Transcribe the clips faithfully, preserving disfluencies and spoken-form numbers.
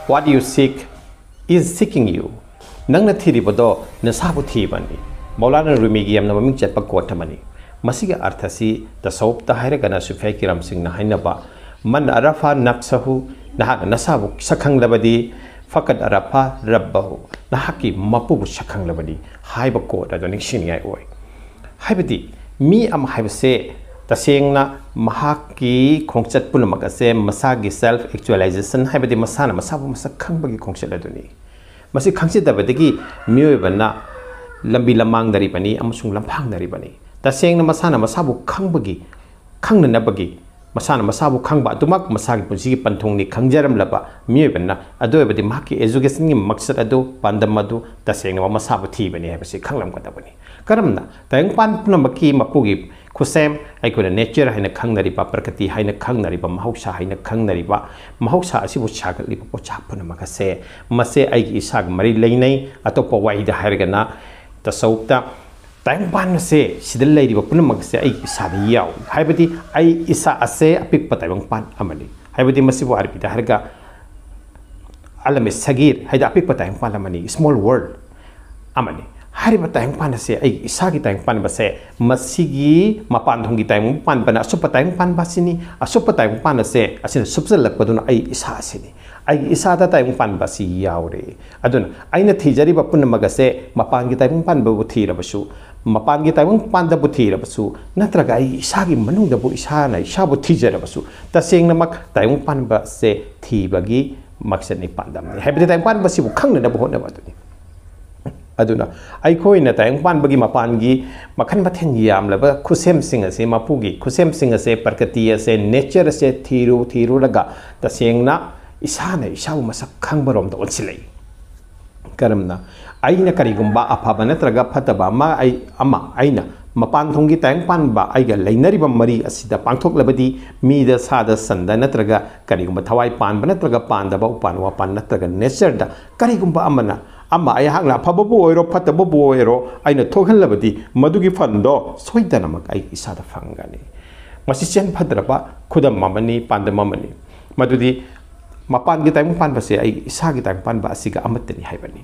What you seek is seeking you. ꯅꯪꯅ ꯊꯤꯔꯤꯕꯗꯣ ꯅꯁꯥꯕꯨ ꯊꯤꯕꯅꯤ꯫ ꯃꯧꯂꯥꯅꯥ ꯔꯨꯃꯤꯒꯤ ꯌꯥꯝꯅ ꯃꯃꯤꯡ ꯆꯠꯄ ꯀꯣꯠ ꯑꯃꯅꯤ꯫ ꯃꯁꯤꯒꯤ ꯑꯔꯊꯁꯤ ꯇꯁꯧꯞꯇ ꯍꯥꯏꯔꯒꯅ ꯁꯨꯐꯤꯌꯥ ꯀꯤꯔꯥꯝꯁꯤꯡꯅ ꯍꯥꯏꯅꯕ "ꯃꯟ ꯑꯔꯐ ꯅꯐꯁꯍꯨ", ꯅꯍꯥꯛꯅ ꯅꯁꯥꯕꯨ ꯁꯛꯈꯪꯂꯕꯗꯤ, "ꯐꯀꯠ ꯑꯔꯐ ꯔꯕꯍꯨ", ꯅꯍꯥꯛꯀꯤ ꯃꯄꯨꯕꯨ ꯁꯛꯈꯪꯂꯕꯅꯤ ꯍꯥꯏꯕ ꯀꯣꯠ ꯑꯗꯨ ꯅꯤꯡꯁꯤꯡꯅꯤꯡꯉꯥꯏ ꯑꯣꯏ꯫ ꯍꯥꯏꯕꯗꯤ ꯃꯤ ꯑꯃ ꯍꯥꯏꯕꯁꯦ ꯇꯁꯦꯡꯅ ꯃꯍꯥꯛꯀꯤ ꯈꯣꯡꯆꯠ ꯄꯨꯝꯅꯃꯛ ꯑꯁꯦ ꯃꯁꯥꯒꯤ self actualization, ꯍꯥꯏꯕꯗꯤ ꯃꯁꯥꯅ ꯃꯁꯥꯕꯨ ꯃꯁꯛ ꯈꯪꯕꯒꯤ ꯈꯣꯡꯆꯠ ꯑꯗꯨꯅꯤ꯫ ꯃꯁꯤ ꯈꯪꯖꯗꯕꯗꯒꯤ ꯃꯤꯑꯣꯏꯕꯅ ꯂꯝꯕꯤ ꯂꯝꯃꯥꯡꯅꯔꯤꯕꯅꯤ ꯑꯃꯁꯨꯡ ꯂꯝꯐꯥꯡꯅꯔꯤꯕꯅꯤ꯫ ꯇꯁꯦꯡꯅ ꯃꯁꯥꯅ ꯃꯁꯥꯕꯨ ꯈꯪꯕꯒꯤ, ꯈꯪꯅꯅꯕꯒꯤ, ꯃꯁꯥꯅ ꯃꯁꯥꯕꯨ ꯈꯪꯕ ꯑꯗꯨꯃꯛ ꯃꯁꯥꯒꯤ ꯄꯨꯟꯁꯤꯒꯤ ꯄꯟꯊꯨꯡꯅꯤ ꯈꯪꯖꯔꯝꯂꯕ ꯃꯤꯑꯣꯏꯕꯅ, ꯑꯗꯨ ꯑꯣꯏꯔꯕꯗꯤ ꯃꯍꯥꯛꯀꯤ educationꯒꯤ ꯃꯛꯁꯠ ꯑꯗꯨ, ꯄꯥꯟꯗꯝ ꯑꯗꯨ ꯇꯁꯦꯡꯅ ꯃꯁꯥꯕꯨ ꯊꯤꯕꯅꯤ ꯍꯥꯏꯕꯁꯤ ꯈꯪꯂꯝꯒꯗꯕꯅꯤ꯫ ꯀꯔꯝꯅ? ꯇꯥꯏꯕꯪꯄꯥꯟ ꯄꯨꯝꯅꯃꯛꯀꯤ ꯃꯄꯨꯒꯤ ꯈꯨꯠꯁꯦꯝ, ꯑꯩꯈꯣꯏꯅ nature ꯍꯥꯏꯅ ꯈꯪꯅꯔꯤꯕ, ꯄ꯭ꯔꯀ꯭ꯔꯤꯇꯤ ꯍꯥꯏꯅ ꯈꯪꯅꯔꯤꯕ, ꯃꯍꯧꯁꯥ ꯍꯥꯏꯅ ꯈꯪꯅꯔꯤꯕ, ꯃꯍꯧꯁꯥ ꯑꯁꯤꯕꯨ ꯁꯥꯒꯠꯂꯤꯕ ꯄꯣꯠꯁꯛ ꯄꯨꯝꯅꯃꯛ ꯑꯁꯦ, ꯃꯁꯦ ꯑꯩꯒꯤ ꯏꯁꯥꯒ ꯃꯔꯤ ꯂꯩꯅꯩ꯫ ꯑꯇꯣꯞꯄ ꯋꯥꯍꯩꯗ ꯍꯥꯏꯔꯒꯅ, ꯇꯁꯧꯞꯇ ꯇꯥꯏꯕꯪꯄꯥꯟ ꯑꯁꯦ, ꯁꯤꯗ ꯂꯩꯔꯤꯕ ꯄꯨꯝꯅꯃꯛ ꯑꯁꯦ ꯑꯩꯒꯤ ꯏꯁꯥꯗ ꯌꯥꯎꯏ꯫ ꯍꯥꯏꯕꯗꯤ ꯑꯩ ꯏꯁꯥ ꯑꯁꯦ ꯑꯄꯤꯛꯄ ꯇꯥꯏꯕꯪꯄꯥꯟ ꯑꯃꯅꯤ꯫ ꯍꯥꯏꯕꯗꯤ ꯃꯁꯤꯕꯨ ꯑꯔꯕꯤꯗ ꯍꯥꯏꯔꯒ ꯑꯂꯝ ꯁꯒꯤꯔ ꯍꯥꯏꯗꯤ ꯑꯄꯤꯛꯄ ꯇꯥꯏꯕꯪꯄꯥꯟ ꯑꯃꯅꯤ, small world ꯑꯃꯅꯤ꯫ ꯍꯥꯏꯔꯤꯕ ꯇꯥꯏꯕꯪꯄꯥꯟ ꯑꯁꯦ, ꯑꯩꯒꯤ ꯏꯁꯥꯒꯤ ꯇꯥꯏꯕꯪꯄꯥꯟꯕꯁꯦ, ꯃꯁꯤꯒꯤ ꯃꯄꯥꯟ ꯊꯣꯡꯒꯤ ꯇꯥꯏꯕꯪꯄꯥꯟꯕꯅ ꯑꯁꯨꯞꯄ ꯇꯥꯏꯕꯪꯄꯥꯟꯕ ꯑꯁꯤꯅꯤ, ꯑꯁꯨꯞꯄ ꯇꯥꯏꯕꯪꯄꯥꯟ ꯑꯁꯦ ꯑꯁꯤꯅ ꯁꯨꯞꯆꯜꯂꯛꯄꯗꯨꯅ ꯑꯩ ꯏꯁꯥ ꯑꯁꯤꯅꯤ꯫ ꯑꯩꯒꯤ ꯏꯁꯥꯗ ꯇꯥꯏꯕꯪꯄꯥꯟꯕ ꯑꯁꯤ ꯌꯥꯎꯔꯦ꯫ ꯑꯗꯨꯅ ꯑꯩꯅ ꯊꯤꯖꯔꯤꯕ ꯄꯨꯝꯅꯃꯛ ꯑꯁꯦ ꯃꯄꯥꯟꯒꯤ ꯇꯥꯏꯕꯪꯄꯥꯟꯕꯕꯨ ꯊꯤꯔꯕꯁꯨ, ꯃꯄꯥꯟꯒꯤ ꯇꯥꯏꯕꯪꯄꯥꯟꯗꯕꯨ ꯊꯤꯔꯕꯁꯨ, ꯅꯠꯇ꯭ꯔꯒ ꯑꯩ ꯏꯁꯥꯒꯤ ꯃꯅꯨꯡꯗꯕꯨ ꯏꯁꯥꯅ ꯏꯁꯥꯕꯨ ꯊꯤꯖꯔꯕꯁꯨ, ꯇꯁꯦꯡꯅꯃꯛ ꯇꯥꯏꯕꯪꯄꯥꯟꯕ ꯑꯁꯦ ꯊꯤꯕꯒꯤ ꯃꯛꯁꯠꯅꯤ, ꯄꯥꯟꯗꯝꯅꯤ꯫ ꯍꯥꯏꯕꯗꯤ ꯇꯥꯏꯕꯪꯄꯥꯟꯕꯁꯤꯕꯨ ꯈꯪꯅꯅꯕ ꯍꯣꯠꯅꯕ ꯑꯗꯨꯅꯤ꯫ ꯑꯗꯨꯅ ꯑꯩꯈꯣꯏꯅ ꯇꯥꯏꯕꯪꯄꯥꯟꯕꯒꯤ ꯃꯄꯥꯟꯒꯤ ꯃꯈꯜ ꯃꯊꯦꯜ ꯌꯥꯝꯂꯕ ꯈꯨꯠꯁꯦꯝꯁꯤꯡ ꯑꯁꯦ, ꯃꯄꯨꯒꯤ ꯈꯨꯠꯁꯦꯝꯁꯤꯡ ꯑꯁꯦ, ꯄ꯭ꯔꯀ꯭ꯔꯤꯇꯤ ꯑꯁꯦ, nature ꯑꯁꯦ ꯊꯤꯔꯨ, ꯊꯤꯔꯨꯔꯒ ꯇꯁꯦꯡꯅ ꯏꯁꯥꯅ ꯏꯁꯥꯕꯨ ꯃꯁꯛ ꯈꯪꯕꯔꯣꯝꯗ ꯑꯣꯟꯁꯤꯜꯂꯛꯏ꯫ ꯀꯔꯝꯅ? ꯑꯩꯅ ꯀꯔꯤꯒꯨꯝꯕ ꯑꯐꯕ ꯅꯠꯇ꯭ꯔꯒ ꯐꯠꯇꯕ ꯑꯃ, ꯑꯩ, ꯑꯃ ꯑꯩꯅ ꯃꯄꯥꯟ ꯊꯣꯡꯒꯤ ꯇꯥꯏꯕꯪꯄꯥꯟꯕ ꯑꯩꯒ ꯂꯩꯅꯔꯤꯕ ꯃꯔꯤ ꯑꯁꯤꯗ ꯄꯥꯡꯊꯣꯛꯂꯕꯗꯤ, ꯃꯤꯗ, ꯁꯥꯗ, ꯁꯟꯗ ꯅꯠꯇ꯭ꯔꯒ ꯀꯔꯤꯒꯨꯝꯕ ꯊꯋꯥꯏ ꯄꯥꯟꯕ ꯅꯠꯇ꯭ꯔꯒ ꯄꯥꯟꯗꯕ, ꯎꯄꯥꯟ ꯋꯥꯄꯥꯟ ꯅꯠꯇ꯭ꯔꯒ natureꯗ ꯀꯔꯤꯒꯨꯝꯕ ꯑꯃꯅ, ꯑꯃ ꯑꯩꯍꯥꯛꯅ ꯑꯐꯕꯕꯨ ꯑꯣꯏꯔꯣ ꯐꯠꯇꯕꯕꯨ ꯑꯣꯏꯔꯣ ꯑꯩꯅ ꯊꯣꯛꯍꯜꯂꯕꯗꯤ, ꯃꯗꯨꯒꯤ ꯐꯟꯗꯣ ꯁꯣꯏꯗꯅꯃꯛ ꯑꯩ ꯏꯁꯥꯗ ꯐꯪꯒꯅꯤ꯫ ꯃꯁꯤ ꯆꯦꯟ ꯐꯗ꯭ꯔꯕ ꯈꯨꯗꯝ ꯑꯃꯅꯤ, ꯄꯥꯟꯗꯝ ꯑꯃꯅꯤ꯫ ꯃꯗꯨꯗꯤ ꯃꯄꯥꯟꯒꯤ ꯇꯥꯏꯕꯪ ꯄꯥꯟꯕꯁꯦ ꯑꯩ ꯏꯁꯥꯒꯤ ꯇꯥꯏꯕꯪ ꯄꯥꯟꯕ ꯑꯁꯤꯒ ꯑꯃꯠꯇꯅꯤ ꯍꯥꯏꯕꯅꯤ꯫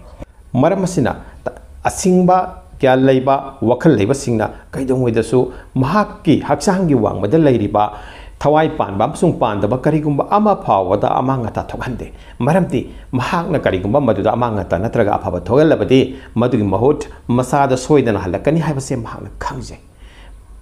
ꯃꯔꯝ ꯑꯁꯤꯅ, ꯇ-, ꯑꯁꯤꯡꯕ ꯒ꯭ꯌꯥꯟ ꯂꯩꯕ, ꯋꯥꯈꯜ ꯂꯩꯕꯁꯤꯡꯅ ꯀꯩꯗꯧꯉꯩꯗꯁꯨ ꯃꯍꯥꯛꯀꯤ ꯍꯛꯆꯥꯡꯒꯤ ꯋꯥꯡꯃꯗ ꯂꯩꯔꯤꯕ ꯊꯋꯥꯏ ꯄꯥꯟꯕ ꯑꯃꯁꯨꯡ ꯄꯥꯟꯗꯕ ꯀꯔꯤꯒꯨꯝꯕ ꯑꯃ ꯐꯥꯎꯕꯗ ꯑꯃꯥꯡ ꯑꯇꯥ ꯊꯣꯛꯍꯟꯗꯦ꯫ ꯃꯔꯝꯗꯤ ꯃꯍꯥꯛꯅ ꯀꯔꯤꯒꯨꯝꯕ ꯃꯗꯨꯗ ꯑꯃꯥꯡ ꯑꯇꯥ ꯅꯠꯇ꯭ꯔꯒ ꯑꯐꯕ ꯊꯣꯛꯍꯜꯂꯕꯗꯤ, ꯃꯗꯨꯒꯤ ꯃꯍꯨꯠ ꯃꯁꯥꯗ ꯁꯣꯏꯗꯅ ꯍꯜꯂꯛꯀꯅꯤ ꯍꯥꯏꯕꯁꯦ ꯃꯍꯥꯛꯅ ꯈꯪꯖꯩ꯫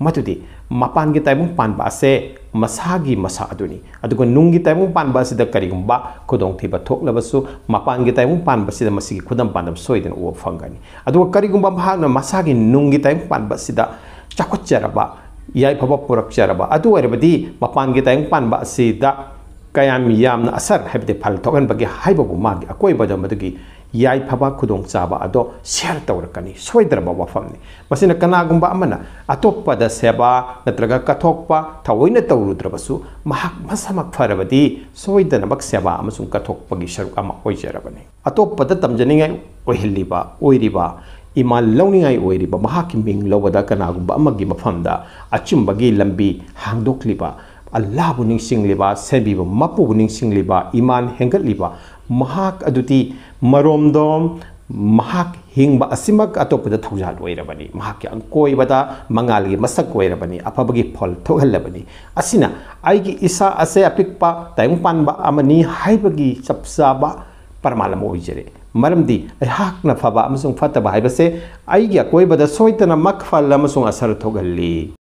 ꯃꯗꯨꯗꯤ ꯃꯄꯥꯟꯒꯤ ꯇꯥꯏꯕꯪ ꯄꯥꯟꯕ ꯑꯁꯦ ꯃꯁꯥꯒꯤ ꯃꯁꯥ ꯑꯗꯨꯅꯤ, ꯑꯗꯨꯒ ꯅꯨꯡꯒꯤ ꯇꯥꯏꯕꯪ ꯄꯥꯟꯕ ꯑꯁꯤꯗ ꯀꯔꯤꯒꯨꯝꯕ ꯈꯨꯗꯣꯡꯊꯤꯕ ꯊꯣꯛꯂꯕꯁꯨ, ꯃꯄꯥꯟꯒꯤ ꯇꯥꯏꯕꯪ ꯄꯥꯟꯕꯁꯤꯗ ꯃꯁꯤꯒꯤ ꯈꯨꯗꯝ ꯄꯥꯟꯗꯝ ꯁꯣꯏꯗꯅ ꯎꯕ ꯐꯪꯒꯅꯤ꯫ ꯑꯗꯨꯒ ꯀꯔꯤꯒꯨꯝꯕ ꯃꯍꯥꯛꯅ ꯃꯁꯥꯒꯤ ꯅꯨꯡꯒꯤ ꯇꯥꯏꯕꯪ ꯄꯥꯟꯕ ꯑꯁꯤꯗ ꯆꯥꯎꯈꯠꯆꯔꯕ, ꯌꯥꯏꯐꯕ ꯄꯨꯔꯛꯆꯔꯕ ꯑꯗꯨ ꯑꯣꯏꯔꯕꯗꯤ, ꯃꯄꯥꯟꯒꯤ ꯇꯥꯏꯕꯪ ꯄꯥꯟꯕ ꯑꯁꯤꯗ ꯀꯌꯥꯝ ꯌꯥꯝꯅ ꯑꯁꯔ, ꯍꯥꯏꯕꯗꯤ ꯐꯜ ꯊꯣꯛꯍꯟꯕꯒꯦ ꯍꯥꯏꯕꯕꯨ ꯃꯥꯒꯤ ꯑꯀꯣꯏꯕꯗ ꯃꯗꯨꯒꯤ ꯌꯥꯏꯐꯕ ꯈꯨꯗꯣꯡꯆꯥꯕ ꯑꯗꯣ ꯁꯤꯌꯔ ꯇꯧꯔꯛꯀꯅꯤ꯫ ꯁꯣꯏꯗ꯭ꯔꯕ ꯋꯥꯐꯝꯅꯤ꯫ ꯃꯁꯤꯅ ꯀꯅꯥꯒꯨꯝꯕ ꯑꯃꯅ ꯑꯇꯣꯞꯄꯗ ꯁꯦꯕꯥ ꯅꯠꯇ꯭ꯔꯒ ꯀꯠꯊꯣꯛꯄ ꯊꯑꯣꯏꯅ ꯇꯧꯔꯨꯗ꯭ꯔꯕꯁꯨ, ꯃꯍꯥꯛ ꯃꯁꯥꯃꯛ ꯐꯔꯕꯗꯤ ꯁꯣꯏꯗꯅꯃꯛ ꯁꯦꯕꯥ ꯑꯃꯁꯨꯡ ꯀꯠꯊꯣꯛꯄꯒꯤ ꯁꯔꯨꯛ ꯑꯃ ꯑꯣꯏꯖꯔꯕꯅꯤ꯫ ꯑꯇꯣꯞꯄꯗ ꯇꯝꯖꯅꯤꯡꯉꯥꯏ ꯑꯣꯏꯍꯜꯂꯤꯕ, ꯑꯣꯏꯔꯤꯕ, ꯏꯃꯥꯟ ꯂꯧꯅꯤꯡꯉꯥꯏ ꯑꯣꯏꯔꯤꯕ ꯃꯍꯥꯛꯀꯤ ꯃꯤꯡ ꯂꯧꯕꯗ ꯀꯅꯥꯒꯨꯝꯕ ꯑꯃꯒꯤ ꯃꯐꯝꯗ ꯑꯆꯨꯝꯕꯒꯤ ꯂꯝꯕꯤ ꯍꯥꯡꯗꯣꯛꯂꯤꯕ, ꯑꯜꯂꯥꯍꯕꯨ ꯅꯤꯡꯁꯤꯡꯂꯤꯕ, ꯁꯦꯝꯕꯤꯕ ꯃꯄꯨꯕꯨ ꯅꯤꯡꯁꯤꯡꯂꯤꯕ, ꯏꯃꯥꯟ ꯍꯦꯟꯒꯠꯂꯤꯕ, ꯃꯍꯥꯛ ꯑꯗꯨꯗꯤ ꯃꯔꯣꯝꯗꯣꯝ ꯃꯍꯥꯛ ꯍꯤꯡꯕ ꯑꯁꯤꯃꯛ ꯑꯇꯣꯞꯄꯗ ꯊꯧꯖꯥꯜ ꯑꯣꯏꯔꯕꯅꯤ꯫ ꯃꯍꯥꯛꯀꯤ ꯑꯀꯣꯏꯕꯗ ꯃꯉꯥꯜꯒꯤ ꯃꯁꯛ ꯑꯣꯏꯔꯕꯅꯤ, ꯑꯐꯕꯒꯤ ꯐꯜ ꯊꯣꯛꯍꯜꯂꯕꯅꯤ꯫ ꯑꯁꯤꯅ ꯑꯩꯒꯤ ꯏꯁꯥ ꯑꯁꯦ ꯑꯄꯤꯛꯄ ꯇꯥꯏꯕꯪ ꯄꯥꯟꯕ ꯑꯃꯅꯤ ꯍꯥꯏꯕꯒꯤ ꯆꯞ ꯆꯥꯕ ꯄ꯭ꯔꯃꯥꯟ ꯑꯃ ꯑꯣꯏꯖꯔꯦ꯫ ꯃꯔꯝꯗꯤ ꯑꯩꯍꯥꯛꯅ ꯐꯕ ꯑꯃꯁꯨꯡ ꯐꯠꯇꯕ ꯍꯥꯏꯕꯁꯦ ꯑꯩꯒꯤ ꯑꯀꯣꯏꯕꯗ ꯁꯣꯏꯗꯅꯃꯛ ꯐꯜ ꯑꯃꯁꯨꯡ ꯑꯁꯔ ꯊꯣꯛꯍꯜꯂꯤ꯫